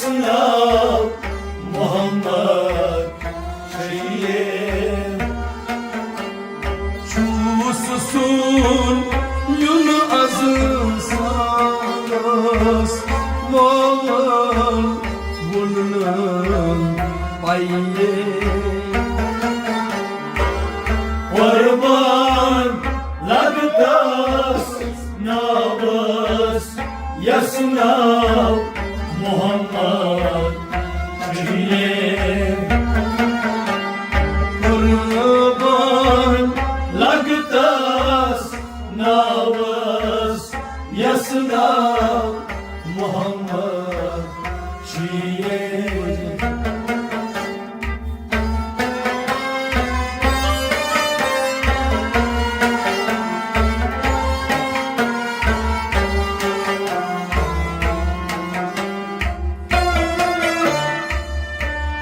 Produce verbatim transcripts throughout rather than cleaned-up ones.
ناو محمد چھُ یہِ۔ چھُس سون یُن از سالس وول وُلن پَیہِ۔ قربان لگتس ناوس یس ناو محمد چھُ۔ قربان لگتس ناوس یس ناو محمد چھُ۔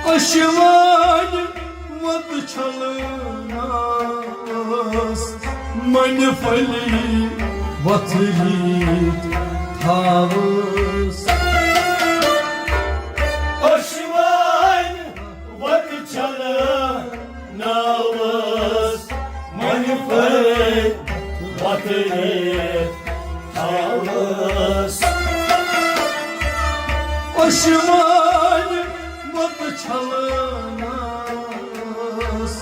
اشوان وت چھلنس منہِ پھلی وتھلی تھاوس۔ اشوان وت چھلنس منہِ پھلی وتھلی تھاوس۔ اشوان وت چھلنس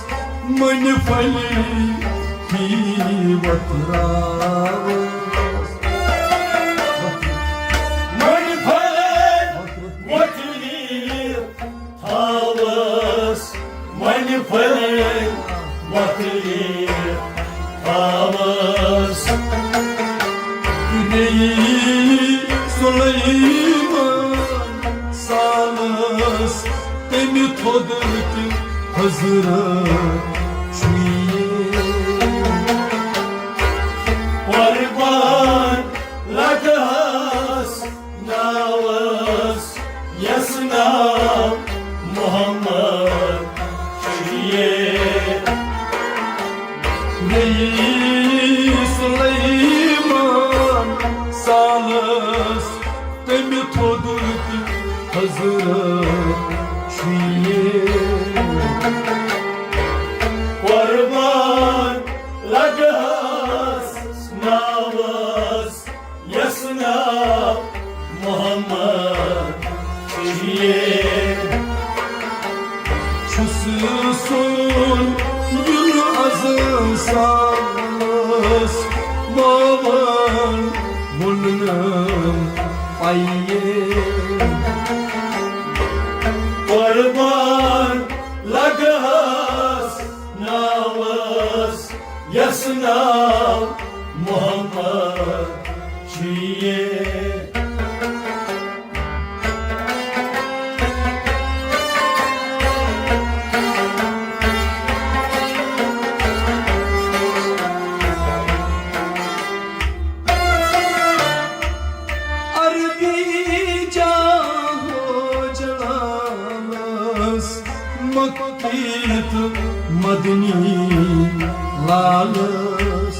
منہِ پھلی وتھراوس۔ منہِ پھلی وتھلی تھاوس۔ منہِ پھلی وتھلی تھاوس۔ بیٚیہِ سلیمان سالس تمہِ تھوٚد تہِ حضرت چھُ یہِ۔ قربان لگہس ناوس یس ناو محمد چھُ۔ بیٚیہِ سلیمان سالس تمہِ تھوٚد تہِ حضرت چھُ یہِ۔ قربان لگہس ناوس یس ناو محمد چھُ۔ چھُس سون یُن از سالس وول وُلن پَیہِ۔ قربان لگہس ناوس یس ناو محمد چھُ۔ عربی جاہو جلالس مکی تہٕ مدنی لالس۔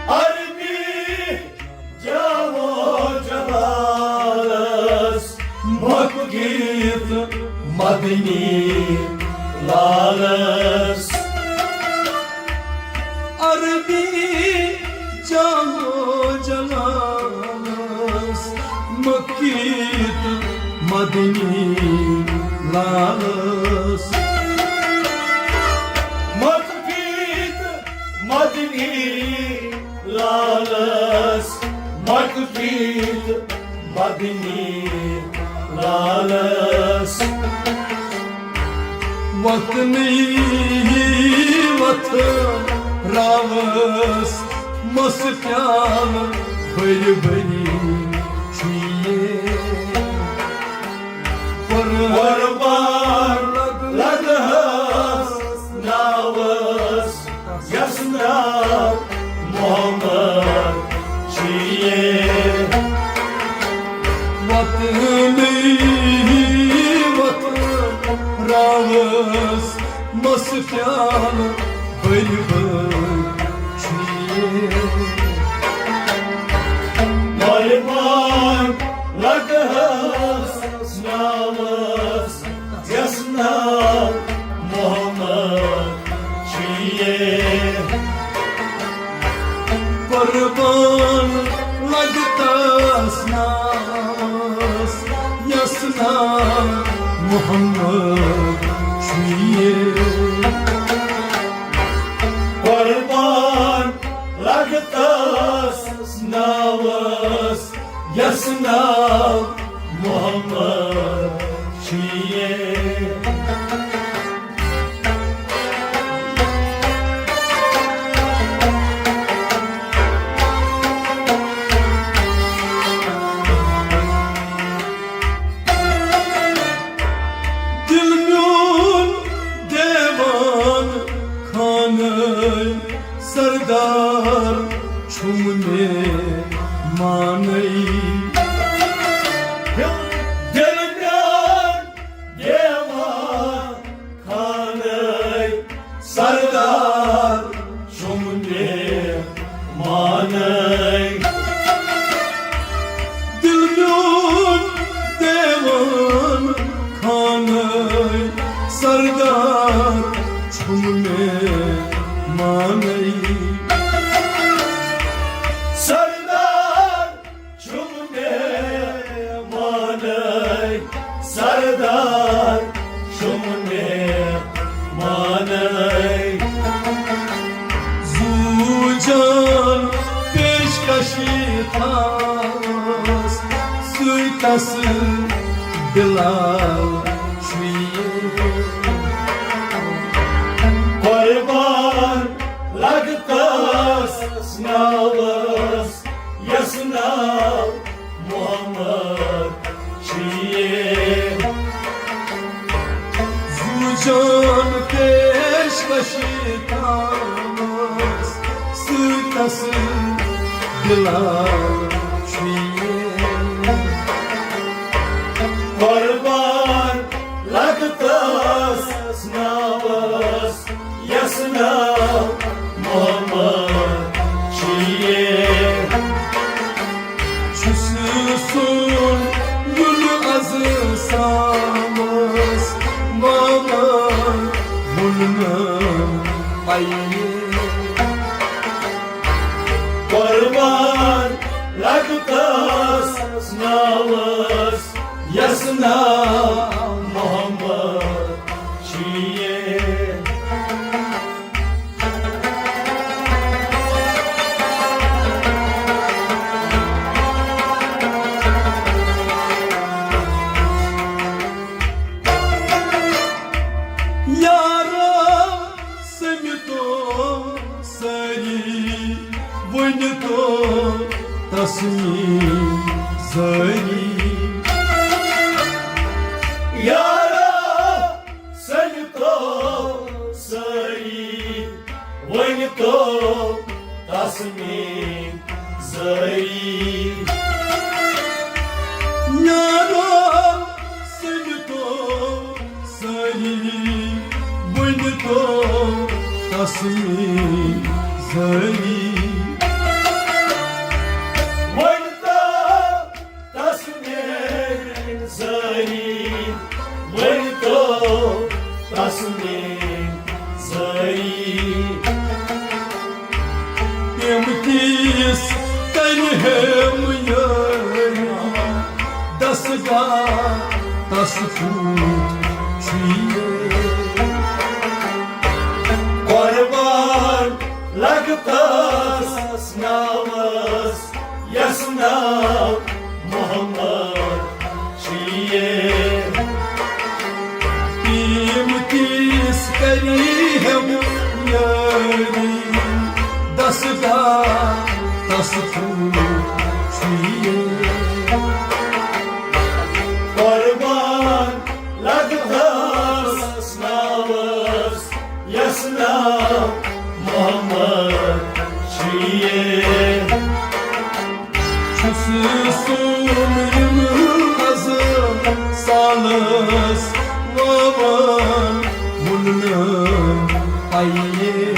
عربی جاہو جلالس مکی تہٕ مدنی لالس۔ عربی جاہو جلالس مکی تہٕ مدنی لالس۔ مکی تہٕ مدنی لالس۔ مکی تہٕ مدنی لالس۔ وطنی وتھ راوس مس پیالہٕ بٔرۍ بٔرۍ چھُ یہِ۔ قربان لگہس ناوس یس ناو محمد چھُ۔ وطنی وتھ راوس مس پیالہٕ بٔرۍ بٔرۍ چھُ یہِ۔ قربان لگہس قربان لگتس ناوس، یس ناو محمد چھُ۔ قربان لگتس ناوس، یس ناو محمد چھُ۔ دل میون دیوان خانہ سردار چھُم مےٚ مانَے۔ دل میون دیوان خانہ سردار چھُم مےٚ مانَے۔ دل میون دیوان خانہ سردار چھُم مےٚ مانَے۔ سردار چھُم مےٚ مانَے، سردار چھُم مےٚ مانَے۔ زوٗ جان پیشکشی تھاوس، سُے تس بلال چھُ یہِ۔ قربان لگتس ناوس، یس ناو محمد چھُ۔ زوٗ جان پیشکشی تھاوس، سُہ تس بلال چھُ۔ قربان لگتس ناوس، یس ناو محمد چھُ۔ چھُس سون یُن از سامس، ماما ووٚنُن پَیہِ۔ قربان لگتس ناوس، یس ناو محمد چھُ۔ یارا سٔمِتو سٲری، ؤنۍ تو تسمی زٲری۔ یارا سٔمِتو سٲری، ؤنۍ تو تسمی زٲری۔ یارا سٔمِتو سٲری، ؤنۍ تو تسمی زٲری۔ ؤنۍ تو تسمی زٲری، ؤنۍ تو تسمی زٲری۔ تِم کِس تَنہِ ہیٚم یٲری، دستگاہ تس کیُتھ چھُ یہِ۔ قربان لگتس ناوس، یس ناو محمد چھُ۔ قیمتی سکری ہم یاری، دستگاہ تس کیُتھ چھُ۔ قربان لگتس ناوس، یس ناو محمد چھُ۔ چھُس سومرِم از سالس ووان، وُنہٕ پَیہِ۔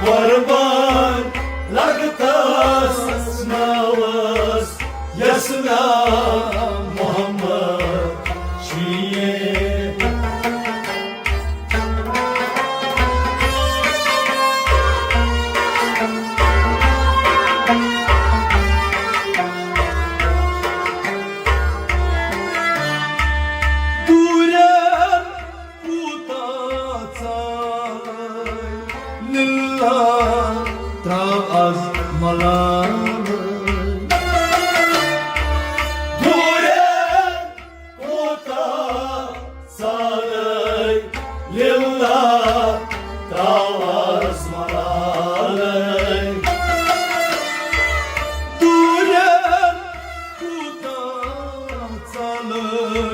قربان لگتس ناوس، یس ناو محمد چھُ۔ للہ تراو از ملالے۔ دورے کوتاہ ژالے، للہ تراو از ملالے۔ دورے کوتاہ ژالے،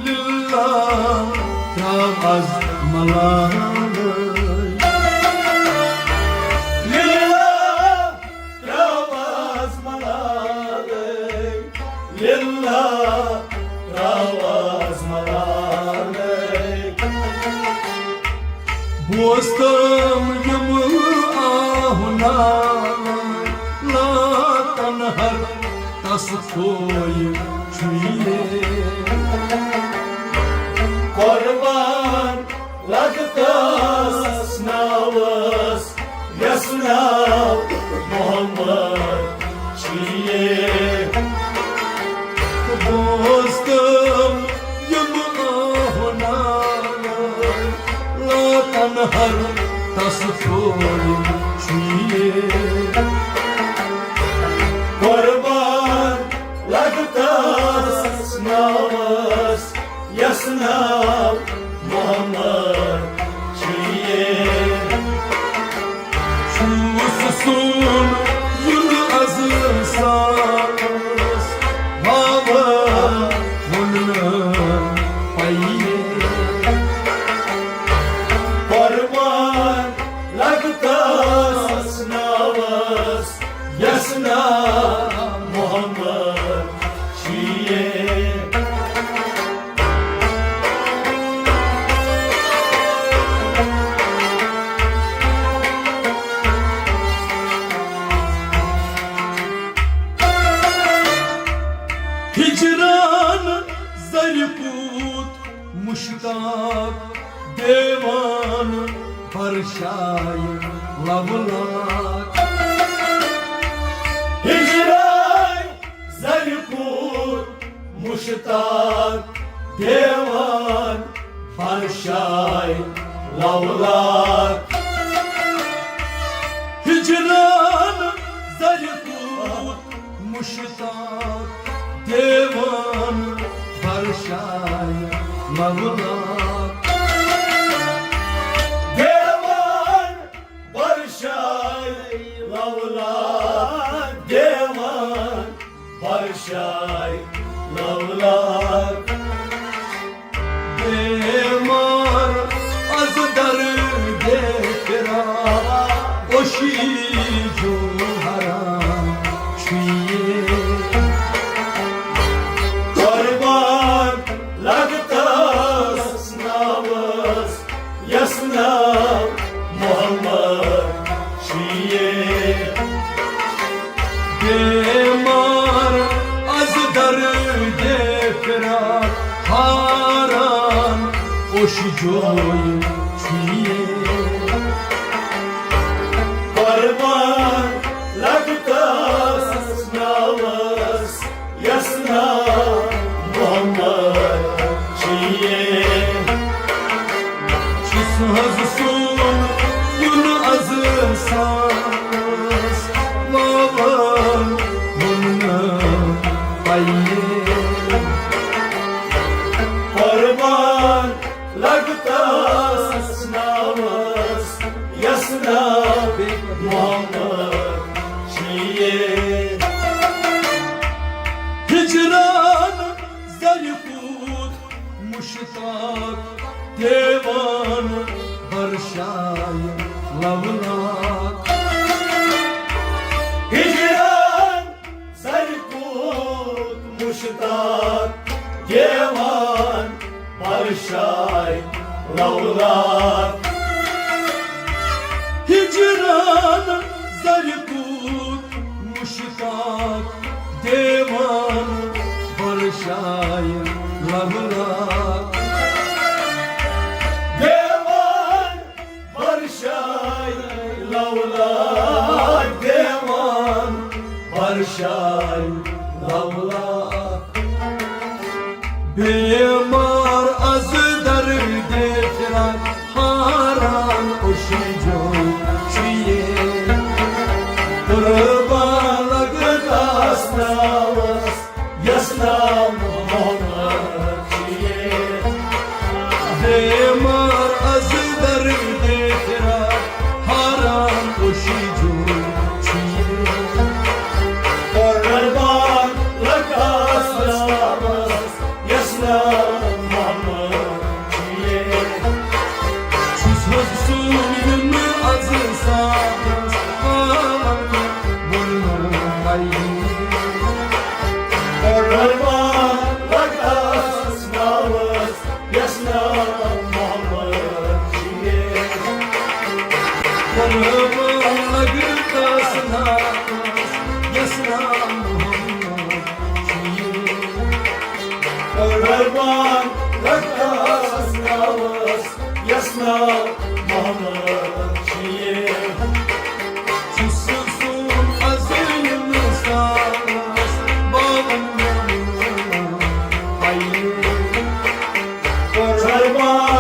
للہ تراو از ملالے۔ للہ تراو از ملالے، للہ تراو از ملالے۔ بوزتم یم آہ و نالہ، لا تنہر تس کوئی چھوئے۔ قربان لگتس ناوس، یس ناو محمد چھیے۔ بوزتم یم آہ و نالہ، لا تنہر تس کوئی چھوئے۔ قربان لگتس ناوس، یس ناو محمد چھیے۔ چھوس سون یُن از ساس، واوا وُن نہٕ پیے۔ قربان لگتس ناوس، یس ناو محمد چھیے۔ ہجران زرِ کوٗت مشتاق، دیوان برشای لولاک۔ ہجران زرِ کوٗت مشتاق، دیوان برشای لولاک۔ ہجران زرِ کوٗت مشتاق، دیوان برشای لولاک۔ دیوان برشای لولاک، دیوان برشای لولاک۔ بیمار از درد فراق، اوشی جوهران شویه۔ قربان لگتس ناوس، یس ناو محمد چھیے۔ بیمار از درد فراق، حاران خوش جوی چھیے۔ قربان لگتس ناوس، یس ناو محمد چھیے۔ چھُس حظ سون یُن از ساس، واوان وُن نہٕ پیے۔ قربان لگتس ناوس، یس ناو محمد چھیے۔ ہجران زرِ کوٗت مشتاق، دیوان برشای لولاک۔ ہجران زرِ کوٗت مشتاق، دیوان برشای لولاک۔ ہجران زرِ کوٗت مشتاق، دیوان برشای لولاک۔ دیوان برشای لولاک، دیوان برشای لولاک۔ بیمار از درد فراق، سُن یِم از سانس پاون بولنو آیی۔ قربان لگتس ناوس یس ناو محمد چھُ۔ قربان لگتس ناوس یس ناو محمد چھُ۔ قربان لگتس ناوس یس ناو محمد چھُ۔ چھُ سُہ سون عظیٖم سانس باون آیی۔ قربان